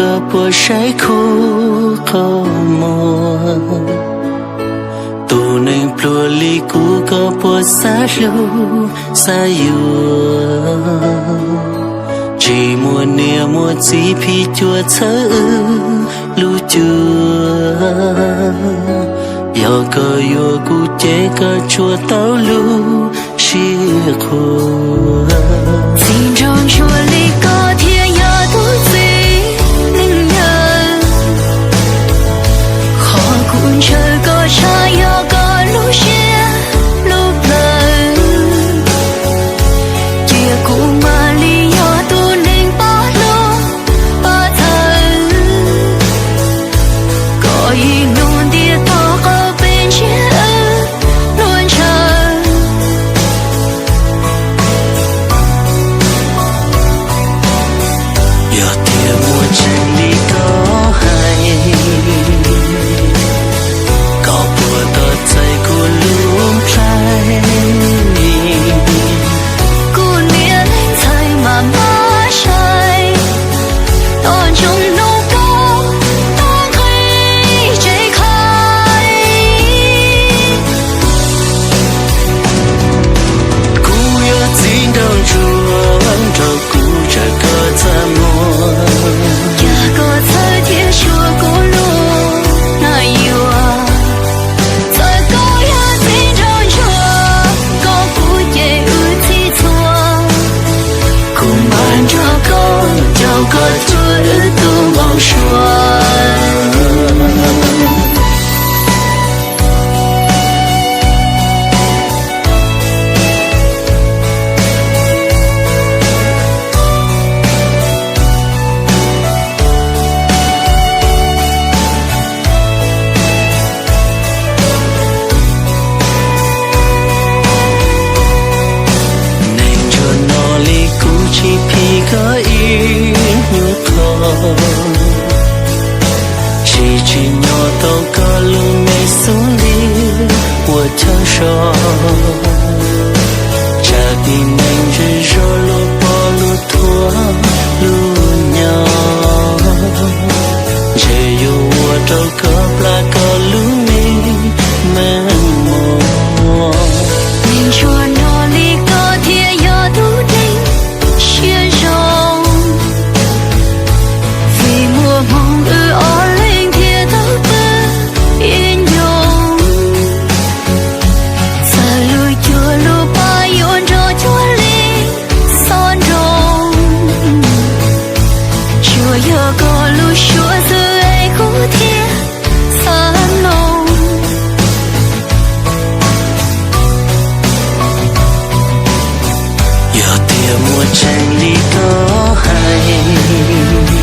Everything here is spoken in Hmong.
Koj puas saib khub qhov muag? Tus neeg pluag li kuv koj puas xav hlub xav yuav? Tsis muaj niam muaj txiv phim cuam txhawb wb lub cuab. Yog koj yuav kuv ces koj tsuas tau lub siab qhuas. Txiv nraug ntsuag li koj thiaj yog tub txib neeg yawg. Qhov kuv ntshaw koj tshaj yog koj lub siab lub plawv. Cia kuv mam li yog tus neeg pab hlub pab txhawb. Koj ib hnub ntiaj teb qhov pes ntshiab wb luag ntshaw. Yog tias muaj tseeb li koj hais, koj puas tos txais kuv lub nplhaib? Kuv niam leej ntxhais mas npaj sai, tos ntsoov hnub koj tuaj nqis tsev khaib. Kuv yog txiv nraug ntsuag, nrog kuv tsa koj txaj muag. Cas koj txhawj thiab xyuas kuv lub nais yuav? Txawm koj yog txiv nraug ntsuag, koj kuv ces wb txhij txhua. Kuv mam nrog koj caum koj cuag wb tus npau suav. Neeg ntsug no li kuv tsis phim koj ib nyuag qho, tsis tsim nyog tau koj lub me xub ntiag ua chaw so. Tsam tib neeg zej zog lub poj lub thuab lub nyo, ntshe yuav ua rau koj plab koj lub me meej mom. Neeg ntsug no li koj thiaj yog tub neeg siab zoo. Vim muaj hmoo wb ob leeg thiaj tau pw ib ncoo. Txawm lub cuab lub paj yuav nrog cuag li xob nroo, tsuas yog koj lub suab xwb es kuv thiaj xav mloog. Yog tias muaj tseeb li koj hais,